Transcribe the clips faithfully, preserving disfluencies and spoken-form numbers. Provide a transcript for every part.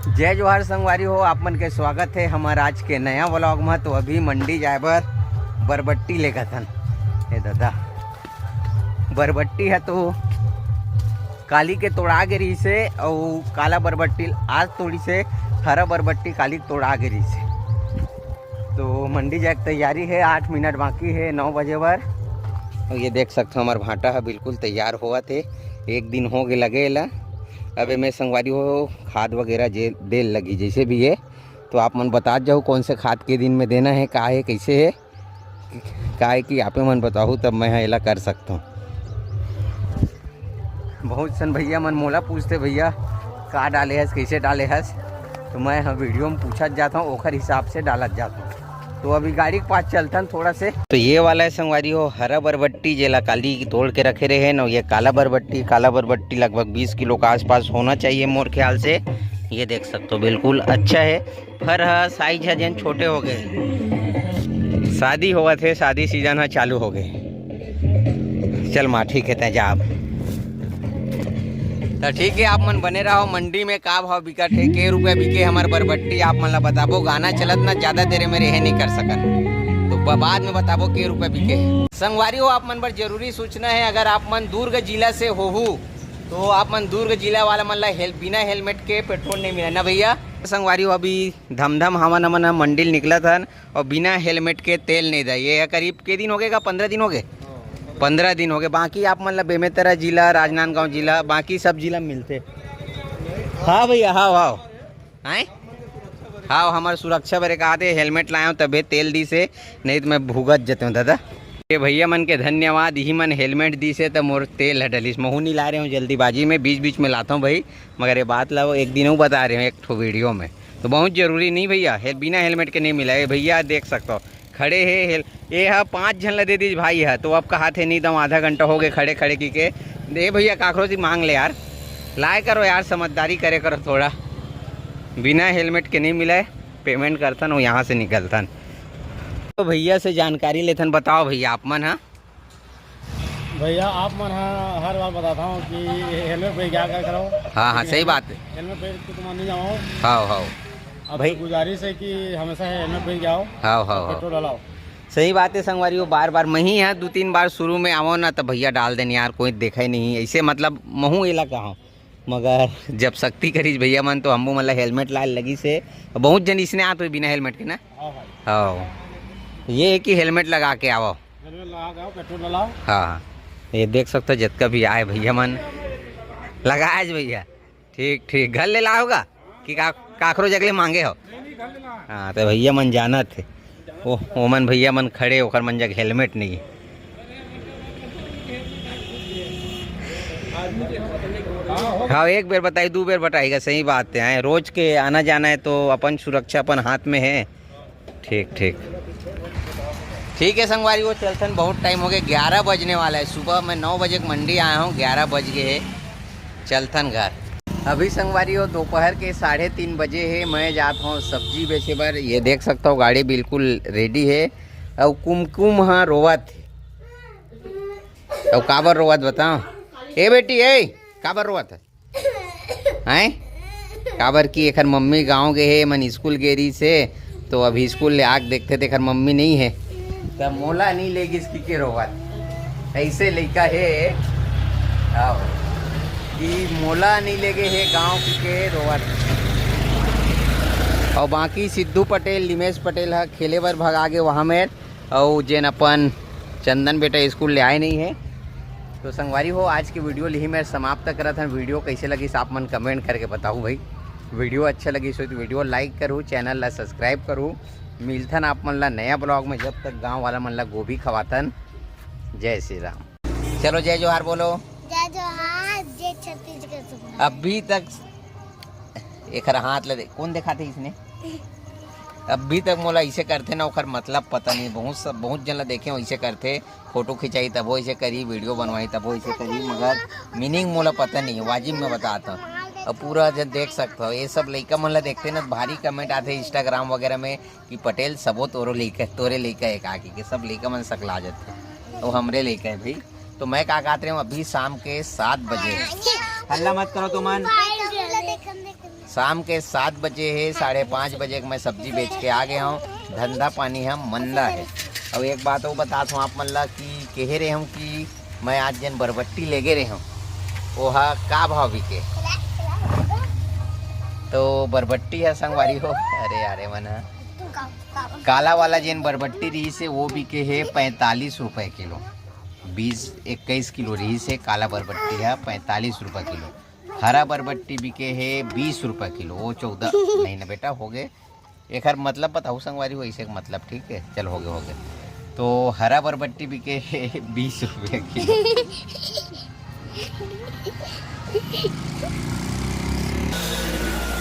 जय जोहार संगवारी हो, आप मन के स्वागत हे हमर आज के नया व्लॉग में। तो अभी मंडी जाए बर बरबट्टी लेगत हन। हे दादा, बरबट्टी ह तो काली के तोड़ा गे रहिस हे, अउ काला बरबट्टी आज तोड़िस हे, हरा बरबट्टी काली के तोड़ा गे रहिस हे। तो मंडी जाए के तैयारी हे, आठ मिनट बाकी हे नौ बजे बर। अउ ये देख सकथो, हमर भांटा ह बिल्कुल तैयार होवत हे, एक दिन हो गे लगे एला। अब एमे संगवारी हो, खाद वगैरह जे दे लगही, जैसे भी हे, तो आप मन बतात जाहू कौन से खाद के दिन में देना हे, का हे, कैसे हे, काहे कि आपे मन बताहू तब मैं ह एला कर सकथों। बहुत सन भैया मन मोला पूछते, "भैया का डाले हस, कैसे डाले हस?" तो मैं ह वीडियो में पूछत जात हूँ, ओखर हिसाब से डालत जात हूँ। तो अभी गाड़ी के पास चलथन थोड़ा से। तो ये वाला है संगवारी हो, हरा बरबट्टी, जेला काली तोड़ के रखे रहे न, ये काला बरबट्टी। काला बरबट्टी लगभग बीस किलो के आसपास होना चाहिए मोर ख्याल से। ये देख सकते हो, बिल्कुल अच्छा है। फर ह, साइज ह जेन छोटे हो गए। शादी होवत हे, शादी सीजन ह चालू हो गए। चल माँ, ठीक है, तैं जा अब। तो ठीक है, आप मन बने रहो। मंडी में का भाव बिकत हे, के रुपया बिके हमर बरबट्टी, आप मन ला बताबो। गाना चलत ना, ज्यादा देर में रहे नहीं कर सकन, तो ब-, बाद में बताबो के रुपया बिके। संगवारी हो, आप मन बर जरूरी सूचना है, अगर आप मन दुर्ग जिला से होहू तो आप मन दुर्ग जिला वाला मन ला हेल-, बिना हेलमेट के पेट्रोल नहीं मिला ना भैया। संगवारी हो, अभी धमधम हमन, हमन ह मंडी ले निकलत हन और बिना हेलमेट के तेल नहीं दे। ये करीब के दिन हो गए का? पंद्रह दिन हो गए, पंद्रह दिन हो गए। बाकी आप मन ला बेमेतरा जिला, राजनांदगांव जिला, बाकी सब जिला में मिलते। हाँ भैया, हाँ, हाँ। आए? हाँ, हमर सुरक्षा बर एक आते हेलमेट लाए हूँ, तबे तेल दिस हे, नहीं तो मैं भुगत जते हूँ दादा। ये भैया मन के धन्यवाद, इही मन हेलमेट दिस हे, त मोर तेल ह डलिस। महू नहीं ला रहे हूँ जल्दीबाजी में, बीच बीच में लाता हूँ भाई, मगर ये बात ला वो एक दिन वो बता रहे हूँ एक ठो वीडियो में। तो बहुत जरूरी नहीं भैया, हे-, बिना हेलमेट के नहीं मिला। ये भैया देख सकते हो, खड़े हे हेल-, ये ह पाँच झन ला दे दीज भाई ह, तो अब कहा थे नहीं दम, आधा घंटा हो गए खड़े खड़े की के। दे भैया, काकरो से मांग ले यार, लाए करो यार, समझदारी करे करो थोड़ा। बिना हेलमेट के नहीं मिला है, पेमेंट करथन और यहाँ से निकलथन। तो भैया से जानकारी लेथन, बताओ भैया आप मन ह। भैया, आप मन ह हर बार बताता हूँ कि हेलमेट पे क्या क्या करो। हाँ, हाँ, लेकिन सही हेलमेट, बात है। हेलमेट पे तो तुम नहीं जाओ। हाँ, हाँ। अब भाई तो गुजारिश है कि हमेशा हेलमेट पे जाओ। हाँ, हाँ, और हाँ। पेट्रोल डलाओ। सही बात है संगवारी हो, बार बार मैं ही यहाँ दो तीन बार शुरू में आवो ना, तो भैया डाल देन यार, कोई देखा ही नहीं ऐसे, मतलब महू एला कहा। मगर जब सख्ती करीस भैया मन, तो हमू मन ला हेलमेट लाए लगिस हे। बहुत जन इसने आत होही बिना हेलमेट के ना। हाँ भाई। हाँ, ये है कि हेलमेट लगा के आवो। हेलमेट लगा के आओ, पेट्रोल डलाओ। हाँ, ये देख सकते हो, जितका भी आए भैया मन लगाए आज भैया। ठीक, ठीक, घर ले लाओगा कि का, काकरो जगले मांगे हो? हाँ, तो भैया मन जानत हे, ओ, ओमन भैया मन खड़े, ओकर मन जग हेलमेट नहीं है। हाँ, एक बेर बताई, दो बेर बताएगा, सही बात है। आए, रोज के आना जाना है, तो अपन सुरक्षा अपन हाथ में है। ठीक, ठीक। ठीक है संगवारी, वो चलथन, बहुत टाइम हो गया, ग्यारह बजने वाला है। सुबह मैं नौ बजे के मंडी आया हूँ, ग्यारह बज गए है, चलथन घर। अभी संगवारी हो, दोपहर के साढ़े तीन बजे है, मैं जात हूँ सब्जी बेचे बर। ये देख सकता हूँ, गाड़ी बिल्कुल रेडी है। और कुमकुम हाँ रोवत है। और काबर रोवत बताओ, ए बेटी, ए काबर रोवत है? हैं? काबर कि एखर मम्मी गांव गे हे, मन स्कूल गे रहिस हे, तो अभी स्कूल ले आके देखथे, तेखर मम्मी नहीं है, तब मोला नहीं ले गिस कि के रोवत। ऐसे लइका हे, आओ, कि मोला नहीं ले गे हे गांव कि के रोवत। और बाकी सिद्धू पटेल, निमेश पटेल ह खेले बर भगा गे वहाँ में, अउ जेन अपन चंदन बेटा स्कूल ले आए नहीं है। तो संगवारी हो, आज की वीडियो लिही मैं समाप्त करत हन। वीडियो कैसे लगिस आप मन कमेंट करके बताहू भाई। वीडियो अच्छा लगिस हो तो वीडियो लाइक करू, चैनल ला सब्सक्राइब करू। मिलथन आप मन ला नया ब्लॉग में, जब तक गांव वाला मन ला गोभी खवाथन। जय श्री राम। चलो जय जोहार बोलो। जय जोहार, जय छत्तीसगढ़ सुखना। अभी तक एखर हाथ ला दे, कौन देखाथे इसने? अभी तक मोला इसे करथे ना, ओखर मतलब पता नहीं। बहुत सब, बहुत जन ला देखे हो इसे करथे, फोटो खिंचाई तबो इसे करी, वीडियो बनवाई तबो इसे करी, मगर मीनिंग मोला पता नहीं है, वाजिब में बतात हूँ। अब पूरा जन देख सकते हो, ये सब लइका मन ला देखते ना, भारी कमेंट आथे इंस्टाग्राम वगैरह में कि पटेल सबो तोरो लइका, तोरे लइका है का, कि सब लइका मन सकला जाथे, वो हमरे लइका है भाई। तो मैं का कहत रहे हूँ, अभी शाम के सात बजे, हल्ला मत करो तुमन। शाम के सात बजे हे, साढ़े पाँच बजे के मैं सब्जी बेच के आ गए हूँ। धंधा पानी ह मंदा हे। अउ एक बात अउ बतात हूँ आप मन ला कि केहे रहे हूँ कि मैं आज जेन बरबट्टी लेगे रहे हूँ, ओहा का भाव बिके। तो बरबट्टी ह संगवारी हो, अरे यार, ए मन ह काला वाला जेन बरबट्टी रहिस हे, वो बिके हे पैंतालीस रुपए किलो। बीस इक्कीस किलो रहिस हे काला बरबट्टी ह, पैंतालीस रुपए किलो। हरा बरबट्टी बिके हे बीस रुपए किलो। वो चौदह नहीं ना बेटा, हो गए। एकर मतलब बताऊ संगवारी हो, ऐसे एक मतलब, ठीक है, चल, हो गए, हो गए। तो हरा बरबट्टी बिके हे बीस रुपए किलो।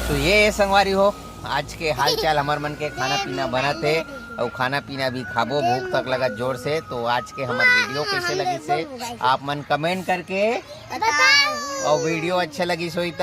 तो ये है संगवारी हो, आज के हाल चाल। हमर मन के खाना पीना बनत हे, अउ खाना पीना भी खाबो, भूख तक लगत जोर से। तो आज के हमर वीडियो कैसे लगिस हे, आप मन कमेंट करके, अउ वीडियो अच्छा लगिस होई त